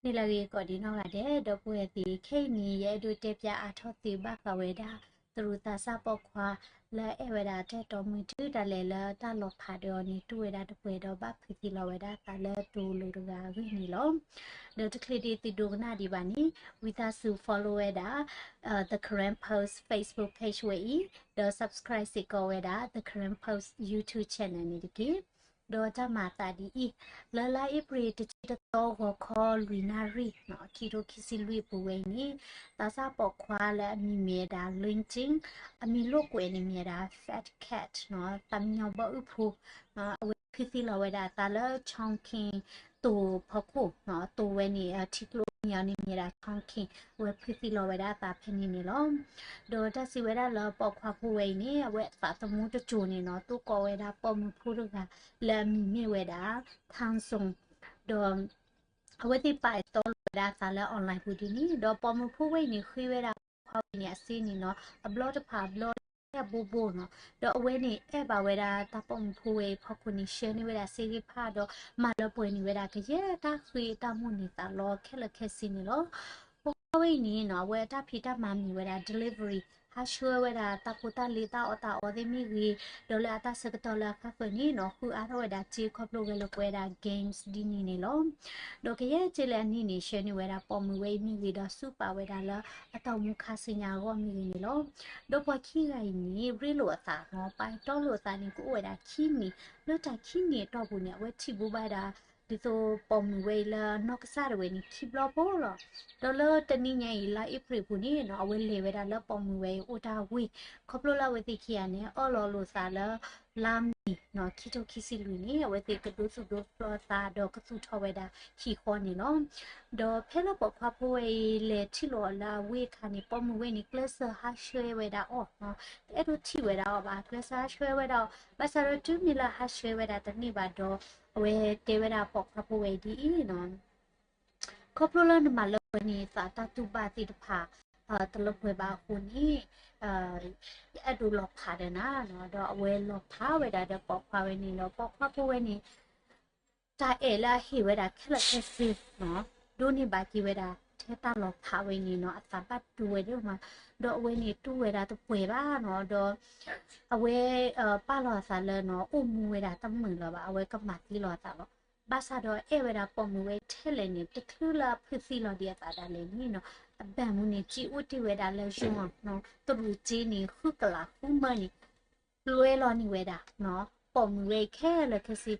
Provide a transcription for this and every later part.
နံၤလၢအဂ့ၤကိးဒံးနီၢ်ဂၤဒဲး ဒီပုၢ်ဝဲၢ်သ့ၣ်, ခဲအံၤန့ၣ် ယအဲၣ်ဒိးတဲပၠးအါထီၣ်သုဘၣ်ဃးဝဲဒၣ် သရူးသးစၢ်ပိာ်ခွါ လၢအအဲၣ်ဝဲဒၣ်တၢ်တီမုၢ်တုၤဒၣ်လဲာ်လၢတၢ်လီၤဖးဒီးအီၤန့ၣ် တူၢ်ဝဲဒၣ်တပှဲၤဒီးဘၣ်ဖုးသံလီၤဝဲဒၣ်အသးလၢတိၤလိၤတဂၤအဂ့ၢ်န့ၣ်လီၤ. ဒီးတချုးဒံးသုဒိကနၣ်ဒံးဘၣ်န့ၣ် ဝံသးစူၤ follow ဝဲဒၣ် The Karen Post Facebook page ဝဲအံၤ, ဒီး subscribe စ့ၢ်ကီးဝဲဒၣ် The Karen Post YouTube channel န့ၣ်တက့ၢ်. ဒီးတၢ်မၤအသးဒ်အံၤ, လၢလါအ့ဖြ့ၣ်တဆံတသီဂီၤခီလွံၢ်နၣ်ရံၣ် ခံထိခံဆံလွံၢ်အပူၤဝဲအံၤန့ၣ် သးစၢ်ပိာ်ခွါလၢအမံၤမ့ၢ်ဝဲဒၣ် Lin Jing, အမံၤလိာ်ကွဲးန့ၣ်မ့ၢ်ဝဲဒၣ် Fat Cat သးမံညီၤဘီအုၣ်ဖိ အဝဲဖုးသံလီၤဝဲဒၣ်အသးလၢ Chongqing တိၤဖီခိၣ်, တိၤဝဲန့ၣ် ထံကျိမံၤအီၤန့ၣ်မ့ၢ်ဝဲဒၣ် Chongqing, အဝဲဖုးသံလီၤဝဲဒၣ်အသးဖဲန့ၣ်န့ၣ်လီၤ. ဒီးတၢ်စံးဝဲဒၣ်လၢပိာ်ခွါဖိဝဲအံၤန့ၣ် အဝဲအသးသမူတစိၤန့ၣ်နီၤ သူၣ်ကိးဝဲဒၣ်ပိာ်မုၣ်ဖိတဂၤ လၢအမံၤမ့ၢ်ဝဲဒၣ် Tang Song, ဒီး အဝဲသ့ၣ်ပာ်တီလိာ်ဝဲဒၣ်အသးလၢ online ပူၤဒ်န့ၣ်, ဒီးပိာ်မုၣ်ဖိဝဲအံၤန့ၣ် ဃ့ဝဲဒၣ်ပိာ်ခွါဝဲအံၤန့ၣ် အစ့န့ၣ်နီၤ အဘျီတဖၣ်အဘျီ အဘိဘိနီၤ, ဒီးအဝဲန့ၣ် အဲၣ်ဘၣ်ဝဲဒၣ်တၢ်ပိာ်မုၣ်ဖိဝဲအံၤအဖီခိၣ်န့ၣ် ဆှၢန့ၢ်ဝဲဒၣ်စ့သ့ၣ်တဖၣ်ဒီး မၤလၢပှဲၤန့ၢ်ဝဲဒၣ်ကယဲၢ်တၢ်ဃ့တၢ်မိၣ်န့ၢ်သးလီခဲလၢာ်ခဲဆ့န့ၣ်လီၤ. ပိာ်ခွါဝဲအံၤန့ၣ်နီၤ အဝဲအတၢ်ဖံးတၢ်မၤမ့ၢ်ဝဲဒၣ် delivery, ဟးဆှၢဝဲဒၣ်တၢ်ဖိတၢ်လံၤတၢ်အီၣ်တၢ်အီသ့ၣ်မ့ၢ်ဂ့ၤ, ဒီးလၢအတၢ်ဆၢကတီၢ်လၢအဃၣ်ဃၢၤန့ၣ်နီၤ ဃုအါထီၣ်ဝဲဒၣ်စ့ခီဖျိဝဲလၢပဝဲဒၣ် games ဒ်န့ၣ်န့ၣ်လီၤ. ဒီးကယဲၢ်စ့လၢအနံၣ်န့ၣ် ဆှၢန့ၢ်ဝဲဒၣ်ပိာ်မုၣ်ဝဲအံၤမ့ၢ်ဂ့ၤ ဒီးစူးပာ်ဝဲဒၣ်လၢအတၢ်အိၣ်မူခါဆူညါအဂီၢ်မ့ၢ်ဂ့ၤန့ၣ်လီၤ. ဒီးပှၤခံဂၤအံၤန့ၣ် ရ့လိာ်အသးနီၤ ပာ်တီလိာ်အသးန့ၣ် ကအိၣ်ဝဲဒၣ်ခံနံၣ်, လၢတၢ်ခံနံၣ်အတီၢ်ပူၤန့ၣ် အဝဲထံၣ်ဘိးဘၣ်ဒၣ် ဒ်သိးပိာ်မုၣ်ဝဲအံၤလၢနီၢ်ကစၢ်ဒၣ်ဝဲန့ၣ် ခံဘျီဖိလီၤ. ဒီးလၢတနံၤညါအံၤ လါအ့ဖြ့ၣ်ပူၤန့ၣ်နီၤ အဝဲလဲၤဝဲဒၣ်လၢပိာ်မုၣ်ဝဲအံၤအိၣ်တၢ်ဝ့ၢ်, ခီဖျိလၢအဝဲသ့ၣ်ခံဂၤန့ၣ် အၢၣ်လီၤလိာ်သးလၢ လါမ့ၤနီၤ ခံထိခံဆံလွံၢ်န့ၣ် အဝဲသ့ၣ်ကဒိသူၣ်ဒိဖျီသးဒီးကသူၣ်ထီၣ်ဝဲဒၣ်ဟံၣ်ဃီန့ၣ်လီၤ. ဒီးဖဲလၢပိာ်ခွါဖိဝဲအံၤ လဲၤထံၣ်လိာ်အီၤလၢအဝ့ၢ်အခါန့ၣ် ပိာ်မုၣ်ဝဲန့ၣ် ကျဲးစၢးဟးဆှၢဝဲဒၣ်အီၤ, တအဲၣ်ဒိးထံၣ်ဝဲဒၣ်အီၤဘၣ်, ကျဲးစၢးဟးဆှၢဝဲဒၣ်အီၤ, ဘၣ်ဆၣ်ဒီးတုၤမ့ၢ်လၢဟးဆှၢဝဲဒၣ်တန့ၢ်ဘၣ်ဒီး အဝဲတဲဝဲဒၣ်ပိာ်ခွါဖိဝဲအံၤဒ်အံၤနီၤ ခီဖျိလၢနမၤလၢပှဲၤန့ၣ် သးတၢ်တူၢ်ဘၣ်သ့ၣ်တဖၣ် တလၢပှဲၤဘၣ်အဃိန့ၣ် ယအဲၣ်ဒိးလီၤဖးဒီးနၤနီၤ, ဒီးအဝဲလီၤဖးဝဲဒၣ်ဒီးပိာ်ခွါဝဲန့ၣ်ဒီး ပိာ်ခွါဖိဝဲန့ၣ် တၢ်အဲၣ်လၢအဟ့ၣ်ဝဲဒၣ်ခဲလၢာ်ခဲဆ့နီၤ ဒိးန့ၢ်ဘၣ်က့ၤဝဲဒၣ် ထဲတၢ်လီၤဖးဝဲန့ၣ်နီၤ အသးဘၣ်ဒိဝဲဒၣ်မး, ဒီးအဝဲန့ၣ်တူၢ်ဝဲဒၣ်တပှဲၤဘၣ်နီၤ, ဒီး အဝဲ ပာ်လီၤအသးလၢနီၤ အိၣ်မူဝဲဒၣ်တမုာ်လၢၤဘၣ်, အဝဲကမၤသံလီၤအသးလီၤ. ဘၣ်ဆၣ်ဒီးအဲၣ်ဝဲဒၣ်ပိာ်မုၣ်ဝဲထဲလဲၣ်န့ၣ် တချုးလၢအဖုးသံလီၤဒံးအသးဒၣ်လဲာ်န့ၣ်နီၤ အဘၣ်မူန့ၣ် စ့အိၣ်တ့ၢ်ဝဲဒၣ်လၢယွၤနီၤ တရူးစ့န့ၣ် ဃုကလးဃုမၢန့ၣ် လွဲလီၤန့ၢ်ဝဲဒၣ်နီၤ ပိာ်မုၣ်ဝဲအံၤခဲလၢာ်ခဲဆ့,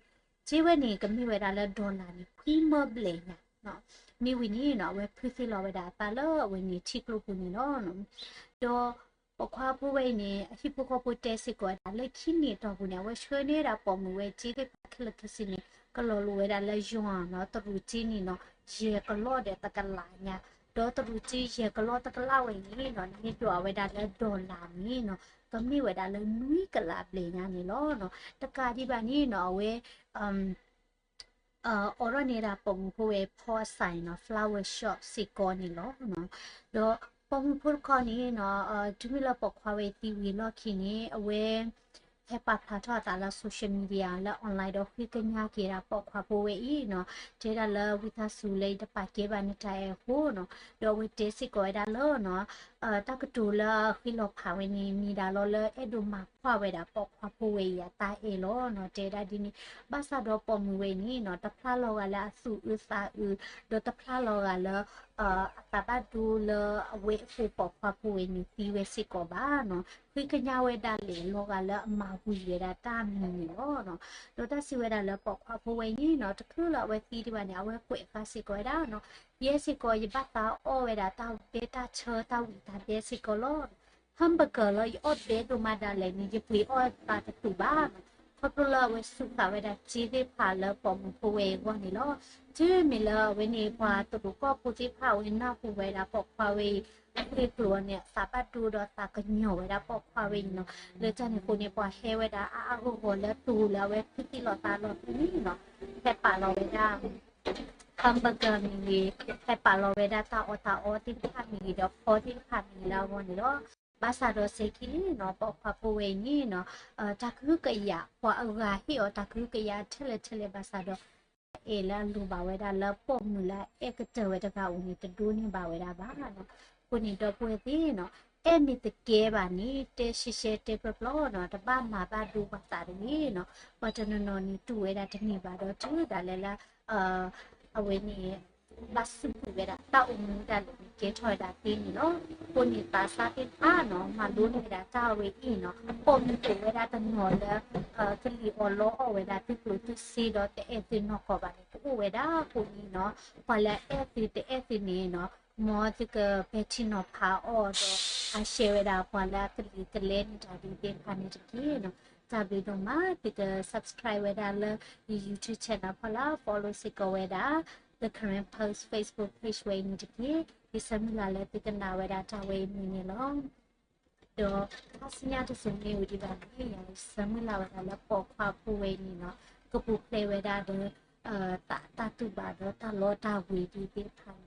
စ့ဝဲန့ၣ် ကမ့ၢ်ဝဲဒၣ်လၢ dollar န့ၣ် ခွံမၢဘျဲၣ်ညါ, မ့ၢ်ဝံၤန့ၣ်နီၤ အဝဲဖုးသံလီၤဝဲဒၣ်အသးလၢအဝဲန့ၣ်ထံကျိပူၤန့ၣ်လီၤ. ဒီးပိာ်ခွါဖိဝဲအံၤန့ၣ် အဟံၣ်ဖိဃီဖိတဲစ့ၢ်ကီးဝဲဒၣ်လၢခံနံၣ်အတီၢ်ပူၤန့ၣ် အဝဲဆှၢန့ၢ်ဒၣ်ပိာ်မုၣ်ဝဲစ့သ့ၣ်တဖၣ်ခဲလၢာ်ခဲဆ့န့ၣ် ကလီၤလိာ်ဝဲဒၣ်လၢယွၤနီၤ တရူးစ့န့ၣ်နီၤ ယဲၢ်ကလီၢ်ဒီးတကလးညါ, ဒီးတရူးစ့ယဲၢ်ကလီၢ်တကလးဝဲအံၤန့ၣ်နီၤ နမ့ၢ်ဒွးဝဲဒၣ်လၢ dollar န့ၣ်နီၤ ကမ့ၢ်ဝဲဒၣ်လၢနွံကလးဘျဲၣ်ညါန့ၣ်လီၤ. တကးဒံးဘၣ်န့ၣ်နီၤ အဝဲ အိးထီၣ်န့ၢ်ဒၣ်ပိာ်မုၣ်ဖိဝဲအံၤ ဖီအစၢ်နီၤ flower shop စ့ၢ်ကီးန့ၣ်လီၤ. ဒီးပိာ်မုၣ်ဖိတခီန့ၣ်နီၤ တုၤမ့ၢ်လၢပိာ်ခွါဝဲအံၤသံဝံၤအလီၢ်ခံန့ၣ် အဝဲ ဟဲပာ်ဖျါထီၣ်အသးလၢ social media လၢ online ဒီးဃ့ကညးက့ၤဒၣ်ပိာ်ခွါဖိဝဲအံၤနီၤ တဲဒၣ်လၢဝံသးစူၤလၢယတပာ်ကဲဘၣ်နတၢ်အဲၣ်အဃိနီၤ ဒီးအဝဲတဲစ့ၢ်ကီးဝဲဒၣ်လၢနီၤ တၢ်ကတိၤလၢအဃ့လီၤဖးဝဲန့ၣ် မ့ၢ်ဒၣ်လီၤလၢအဲၣ်ဒိးမၤကွၢ်ဝဲဒၣ်ပိာ်ခွါဖိဝဲအံၤအတၢ်အဲၣ်လီၤနီၤ တဲဒၣ်ဒ်န့ၣ် ဘၣ်ဆၣ်ဒီးပိာ်မုၣ်ဝဲအံၤန့ၣ်နီၤ တဖျါလီၤဂာ်လၢအသူၣ်အုးသးအုး ဒီးတဖျါလီၤဂာ်လၢ အသးဘၣ်ဒိလၢအဝဲအဃိပိာ်ခွါဖိဝဲန့ၣ်သံဝဲစ့ၢ်ကီးဘၣ်နီၤ ဃ့ကညးဝဲဒၣ်လဲာ်လီၤဂာ်လၢအမၤဝံၤဝဲဒၣ်တၢ်မံၤန့ၣ်လီၤ. ဒီးတၢ်စံးဝဲဒၣ်လၢပိာ်ခွါဖိဝဲအံၤန့ၣ်နီၤ တချုးလၢအဝဲသံဒံးဘၣ်န့ၣ် အဝဲကွဲးဃာ်စ့ၢ်ကီးဝဲဒၣ်နီၤ ယဲစ့ၢ်ကီး ယဘၣ်သးအီၣ်ဝဲဒၣ်တၢ်ဘဲတၢ်ဆၢတၢ်ဝံၤတၢ်ဘဲစ့ၢ်ကီးလီၤ. hamburger လၢယအီၣ်ဘဲဒိၣ်မးဒၣ်လဲာ်န့ၣ် ယပှ့ၤအီၣ်သးတတူာ်ဘၣ်နီၤ ခီဖျိလၢအဝဲစူးဃာ်ဝဲဒၣ်စ့သ့ၣ်တဖၣ်လၢပိာ်မုၣ်ဖိဝဲအံၤအဂီၢ်န့ၣ်လီၤ. တုၤမ့ၢ်လၢအဝဲန့ၣ် ပှၤတရူးကီၢ်ဖိသ့ၣ်တဖၣ်အဝဲနၢ်ဟူဝဲဒၣ်ပိာ်ခွါဝဲအံၤ အဂ့ၢ်အကျိၤန့ၣ် အသးဘၣ်ဒိဒီးသးကညီၤဝဲဒၣ်ပိာ်ခွါဝဲအံၤနီၤ လၢတၢ်န့ၣ်အဃိန့ၣ် ပှၤဟဲဝဲဒၣ်အါအါဂီၢ်ဂီၢ်လၢတိၤလၢအဝဲဖုးသံလီၤသးလီၤပူၤန့ၣ်နီၤ ဟဲပာ်လီၤဝဲဒၣ် hamburger မ့ၢ်ဂ့ၤ, ဟဲပာ်လီၤဝဲဒၣ်တၢ်အီၣ်တၢ်အီသ့ၣ်တဖၣ်မ့ၢ်ဂ့ၤဒီးဖီသ့ၣ်တဖၣ်မ့ၢ်ဂ့ၤလၢအဂီၢ်န့ၣ်လီၤ. ဘၣ်ဆၣ်ဒီးစဲၤခံန့ၣ်နီၤ ပိာ်ခွါဖိဝဲအံၤန့ၣ်နီၤ တၢ်ကဟုကယာ် ပှၤအဂၤဟ့ၣ်အီၤတၢ်ကဟုကယာ်ထဲလဲၣ်ထဲလဲၣ်ဘၣ်ဆၣ်ဒီး အအဲၣ်လၢအလိၣ်ဘၣ်ဝဲဒၣ်လၢပိာ်မုၣ်လၢအအဲၣ်ကတၢၢ်ဝဲတဂၤအအိၣ်န့ၣ် တဒိးန့ၢ်ဘၣ်ဝဲဒၣ်ဘၣ်နီၤ. အဃိန့ၣ်ဒီပုၢ်ဝဲၢ်သ့ၣ်နီၤ, အဲၣ်မ့ၢ်တကဲဘၣ်န့ၣ် တဲရှဲရှဲတဲပျီပျီနီၤ, တဘၣ်မၤဘၣ်ဒိပှၤသးတဂ့ၤနီၤ. ပှၤတနီၤနီၤန့ၣ် တူၢ်ဝဲဒၣ်တန့ၢ်ဘၣ်ဒီးတုၤဒၣ်လဲာ်လၢ အဝဲန့ၣ် ဘၣ်စူးကွံာ်ဝဲဒၣ် တၢ်အိၣ်မူဒၣ်လဲာ်န့ၣ် ကဲထီၣ်ဝဲဒၣ်သ့န့ၣ်လီၤ. အဃိန့ၣ်သးစၢ်သ့ၣ်တဖၣ်နီၤ မၤလိန့ၢ်ဝဲဒၣ်တၢ်ဝဲအံၤနီၤ, ပိာ်မုၣ်တအိၣ်ဝဲဒၣ်တနီၤလၢ ကလံၤအီၤလီအီၣ်ဝဲဒၣ်သုကျိၣ်သုစ့ဒီးတအဲၣ်သုနီၢ်ကီၢ်ဘၣ်န့ၣ် တအိၣ်ဝဲဒၣ်အဃိန့ၣ်နီၤ, ပှၤလၢအအဲၣ်သုတအဲၣ်သုန့ၣ်နီၤ, မ်သုကပဲာ်ထံနီၤဖးအီၤဒီး အshareဝဲဒၣ်ပှၤလၢအကလံၤကလဲန့ၢ်တၢ်ဒ်သ့ၣ်တဖၣ်န့ၣ်တက့ၢ်နီၤ. တၢ်ဘျုးဒိၣ်မး သုက subscribe ဝဲဒၣ်လၢယ YouTube channel ဖီလာ် follow စ့ၢ်ကီးဝဲဒၣ် The Karen Post Facebook page ဝဲအံၤန့ၣ်တက့ၢ်. ယဆၢမုၢ်လၢ်လၢသုကနၣ်ဝဲဒၣ်တၢ်ဝဲအံၤန့ၣ်န့ၣ်လီၤ. ဒီးတၢ်စံၣ်ညီၣ်တစိၤမ့ၢ်ဝံၤဒံးဘၣ်န့ၣ် ယဆၢမုၢ်လၢ်ဝဲဒၣ်လၢပိာ်ခွါဖိဝဲအံၤန့ၣ်နီၤ ကပူၤဖျဲးဝဲဒၣ်ဒီး တၢ်တူၢ်ဘၣ်ဒီးတၢ်လီတၢ်ဝ့ၤဒ်သ့ၣ်တဖၣ်